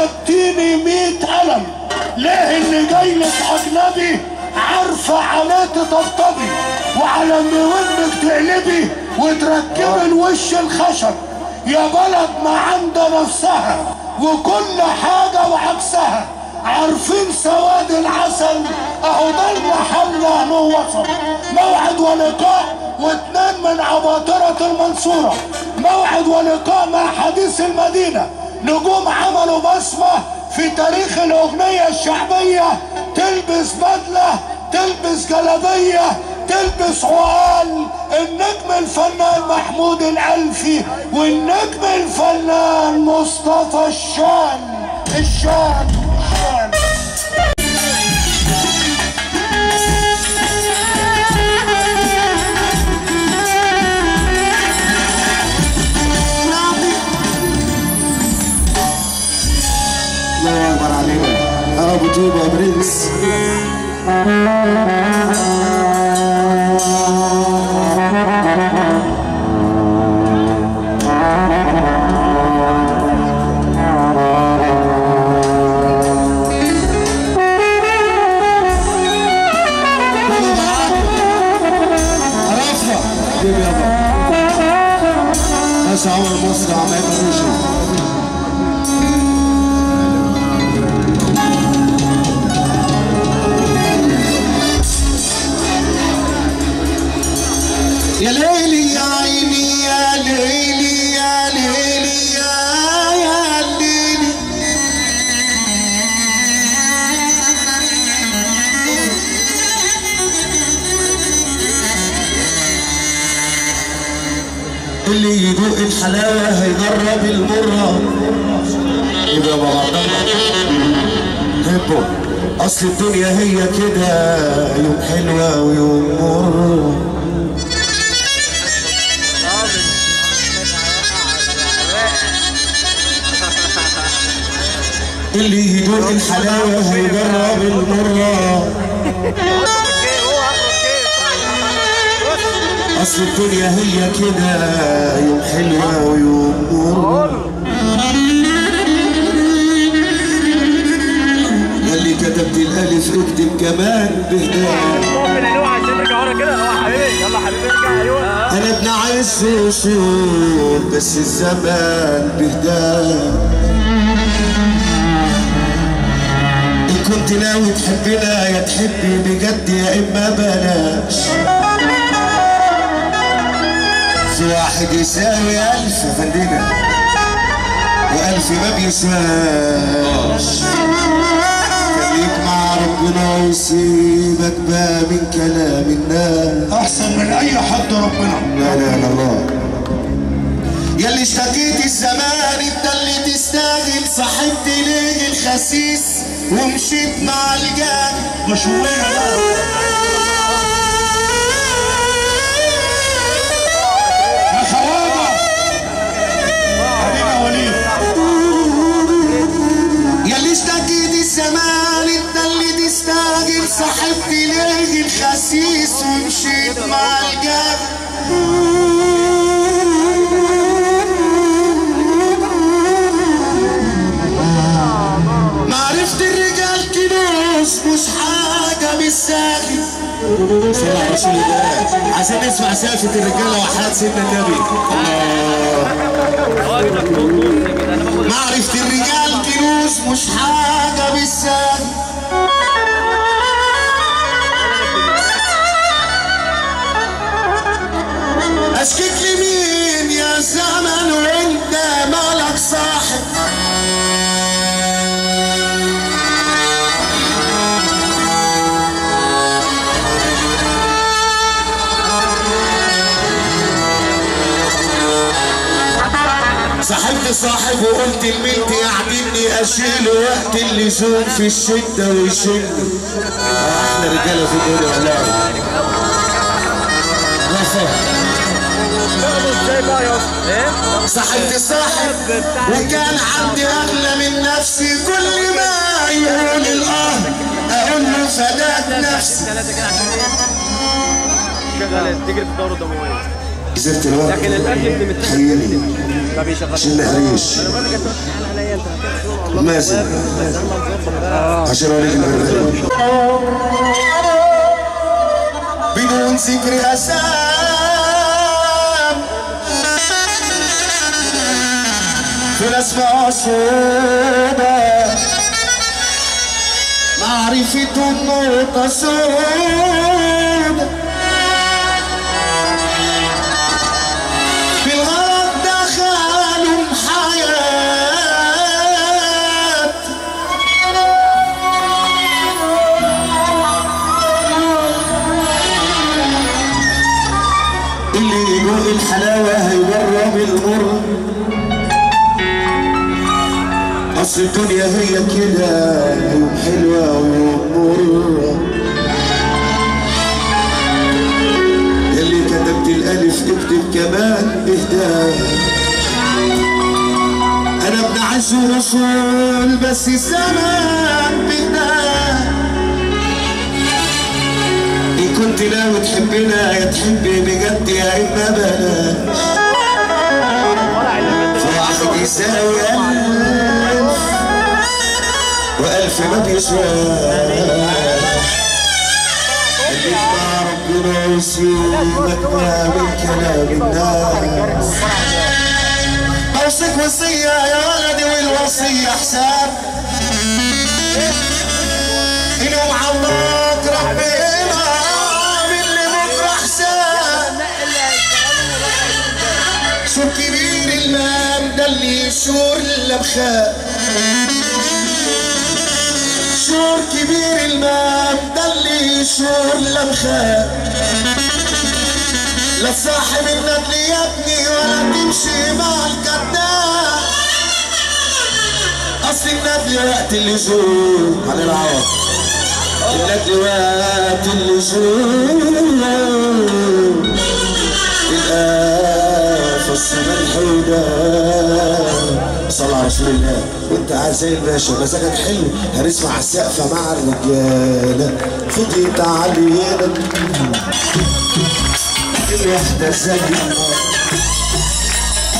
خدتيني 100 قلم. ليه اللي جاي لك اجنبي عارفه عليه تطبطبي وعلى ودنك تقلبي وتركبي الوش الخشب. يا بلد ما عند نفسها وكل حاجة وعكسها، عارفين سواد العسل اهو ده اللي حل وصل. موعد ولقاء واثنين من عباطرة المنصورة، موعد ولقاء مع حديث المدينة، نجوم عملوا بصمة في تاريخ الأغنية الشعبية. تلبس بدلة، تلبس جلابية، تلبس عقال، النجم الفنان محمود الألفي والنجم الفنان مصطفى الشان. الشان الشان. الله اكبر علينا ابو طيبة يا برنس. باشا عمر مصر عماد الروشي. يا ليلي يا عيني يا ليلي يا ليلي يا ليلي، اللي يدوق الحلاوة هيجرب المرة. يبقى بابا هبه، أصل الدنيا هي كده، يوم حلوة ويوم مرة. اللي يدوق الحلاوة هيجرب المرة، أصل الدنيا هي كده، يوم حلوة ويوم مر. اللي كتبت الألف اكتب كمان بهداك. أنا ابن عز وصول بس الزمان بهداك. إن كنت ناوي تحبنا يا تحبي بجد يا إما بلاش. في واحد يساوي 1000 يا فندنا، و1000 ما بيسواش. خليك مع ربنا وسيبك بقى من كلام الناس، أحسن من أي حد ربنا. لا لا لا الله. يا اللي اشتكيت الزمان انت اللي تستاهل، صاحبت ليه الخسيس ومشيت مع الجاهل. مشوية يا خواجة حبيبي يا وليد. يا اللي اشتكيت الزمان انت اللي تستاهل، صاحبت ليه الخسيس ومشيت مع الجاهل. معرفة الرجال كنوز مش حاجة بالساهل. صلى على رسول الله. عشان نسمع سقفة الرجالة وحياة سيدنا النبي. الله. معرفة الرجال كنوز مش حاجة بالساهل. أشكيك لمين يا زمن وانت مالك صاحب؟ صاحبت صاحب وقلت لبنتي يعجبني اشيله وقت اللزوم في الشدة ويشيلني. احلى رجاله في الدنيا والله. صاحبت صاحب وكان عندي اغلى من نفسي، كل ما يقول الاه اقول له فداك نفسي. شغال تجري في الدورة الدموية. جزيرة الورد. لكن الاكل اللي متاخد حييني ما بيشغلوش. شلنا قريش مازن عشان اوريك البربري بدون ذكر اسام في ناس معصوبة معرفة النقطة سودة بالغلط دخلوا حياة اللي يدوق الحلاوة هيجرب المر. أصل الدنيا هي كده، يوم حلوة ويوم مرة. اللي كتبت الألف اكتب كمان إهداء. أنا ابن عز ورسول بس الزمان بهداه. إن كنت ناوي تحبنا يا تحبي بجد يا إما بلاش. فواحد يساوي ألف وألف ما بيسواش. اللي مع ربنا وسيبك من كلام الناس. بوصيك وصية يا ولدي والوصية حساب. اليوم عوضك ربنا من اللي بكرة حساب. شو كبير المام ده اللي يشور اللبخة. شور كبير المام ده اللي يشور اللبخة. لا تصاحب الندل يا ابني ولا تمشي مع الكذاب. اصل الندل وقت اللزوم على العوض. الندل وقت اللزوم تلقاه في السما الحوده. صلى على رسول الله. وانت قاعد زي الباشا مزاجك حلو. هنسمع السقفه مع الرجالة. فضيت علينا الوحدة زي النار.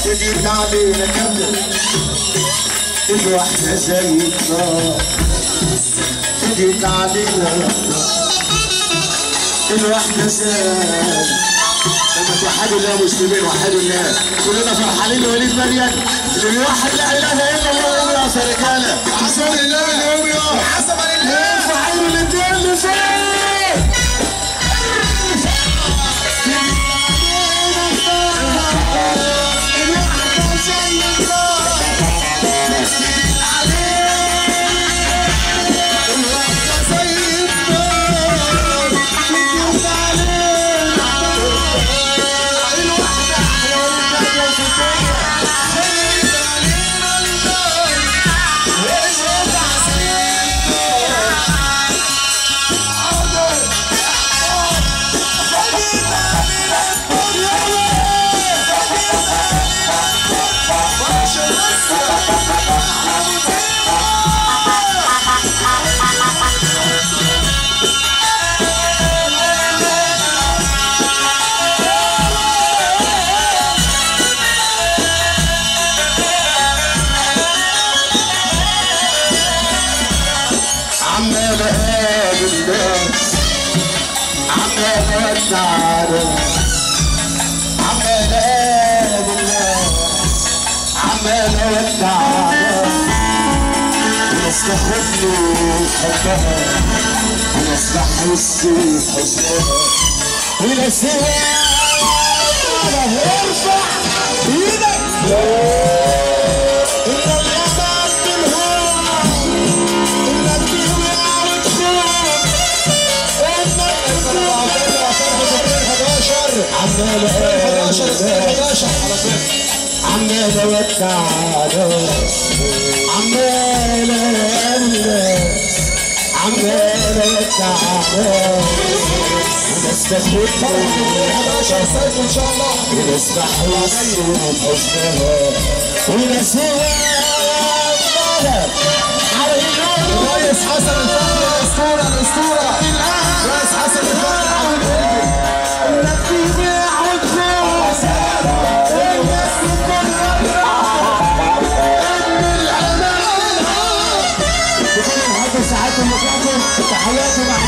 فضيت علينا كمل الوحدة زي النار. فضيت علينا الوحدة زي. لما توحدوا الله مسلمين وحدوا الله. كلنا فرحانين لوليد مريم اللي بيوحد لا اله الا الله. يا رجاله حسب لله اليوم يا حسب لله. ارفع ايده الاثنين لفوق. عمال اقابل ناس، عمال اتعرف، عمال اقابل ناس، عمال اتعرف. وناس تاخدني في حبها، وناس بحس بحزنها، وناس ارفع ايدك. عمال اودع ناس، عمال اقابل ناس، عمال اودع ناس. وناس تاخدني ان شاء الله، وناس بحس بحزنها، وناس الريس حسن الفهمي الاسطورة الاسطورة. الريس حسن الفهمي حبيب قلبي. ولاد.